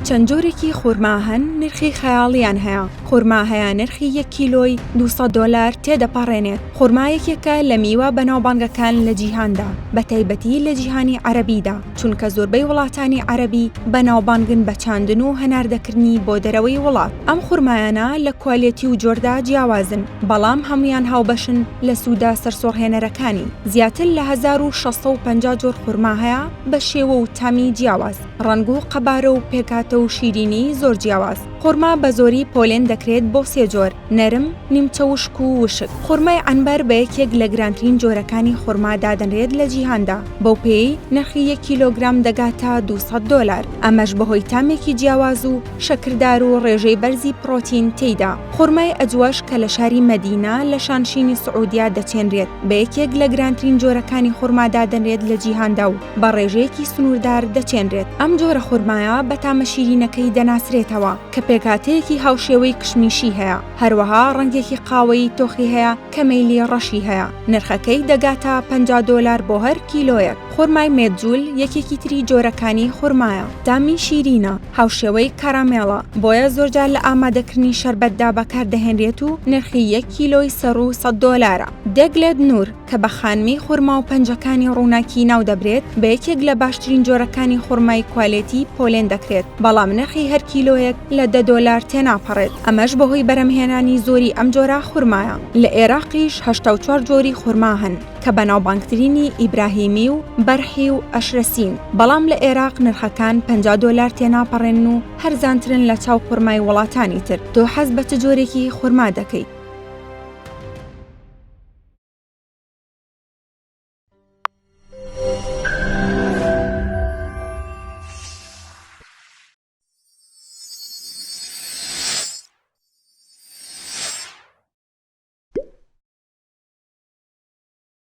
چەند جۆرێکی خورما هەن نرخی خەیاڵیان هەیە، خورما هەیە نرخی یەک کیلۆی 200 دۆلار تێدەپەڕێنێت، خورما یەکێکە لە میوە بەناوبانگەکان لە جیهاندا، بەتایبەتی لە جیهانی عەرەبیدا، چونکە زۆربەی وڵاتانی عەرەبی بەناوبانگن بە چاندن و هەناردەکردنی بۆ دەرەوەی وڵات. ئەم خورمایانە لە کوالێتی و جۆردا جیاوازن، بەڵام هەموویان هاوبەشن لە سوودە سەرسوڕهێنەرەکانی. زیاتر لە 1650 جۆر خورما هەیە بە شێوە و تامی جیاواز، ڕەنگ و قەبارە و پێکهاتە و شیرینی زۆر جیاواز. خورما بە زۆری پۆلێن دەکرێت بۆ سێ جۆر، نەرم، نیمچە وشک و وشک. خورمای عەنبەر بە یەکێک لە گرانترین جۆرەکانی خورما دادەنرێت لە جیهاندا، بەو پێیەی نرخی یەک کیلۆگرام دەگاتە 200 دۆلار، ئەمەش بەهۆی تامێکی جیاواز و شەکردار و ڕێژەی بەرزی پڕۆتین تێیدا. خورمای ئەجوەش کە لە شاری مەدینە لە شانشینی سعودیە دەچێنرێت، بە یەکێک لە گرانترین جۆرەکانی خورما دادەنرێت لە جیهاندا و بە ڕێژەیەکی سنووردار دەچێنرێت. ئەم جۆرە خورمایە بە تامە شیرینەکەی دەناسرێتەوە کە پێکهاتەیەکی هاوشێوەی کشمیشی هەیە، هەروەها ڕەنگێکی قاوەیی تۆخی هەیە کە مەیلی ڕەشی هەیە، نرخەکەی دەگاتە 50 دۆلار بۆ هەر کیلۆیەک. خورمای مێدجول یەکێکی تری جۆرەکانی خورمایە، تامی شیرینە، هاوشێوەی کارامێڵە، بۆیە زۆرجار لە ئامادەکردنی شەربەتدا بەکاردەهێنرێت و نرخی یەک کیلۆی سەروو 100 دۆلارە. دێگلێت نور، کە بە خانمی خورما و پەنجەکانی ڕووناکی ناودەبرێت، بە یەکێک لە باشترین جۆرەکانی خورمای کوالێتی پۆلێن دەکرێت، بەڵام نرخی هەر کیلۆیەک لە دە دۆلار تێناپەڕێت، ئەمەش بەهۆی بەرهەمهێنانی زۆری ئەم جۆرە خورمایە. لە ئێراقیش 84 جۆری خورما هەن، کە بەناوبانگترینی ئیبراهیمی و بەرحی و ئەشرەسین، بەڵام لە ئێراق نرخەکان 50 دۆلار تێناپەڕێنن و هەرزانترن لە چاو خورمای وڵاتانی تر. تۆ حەز بە چ جۆرێکی خورما دەکەیت؟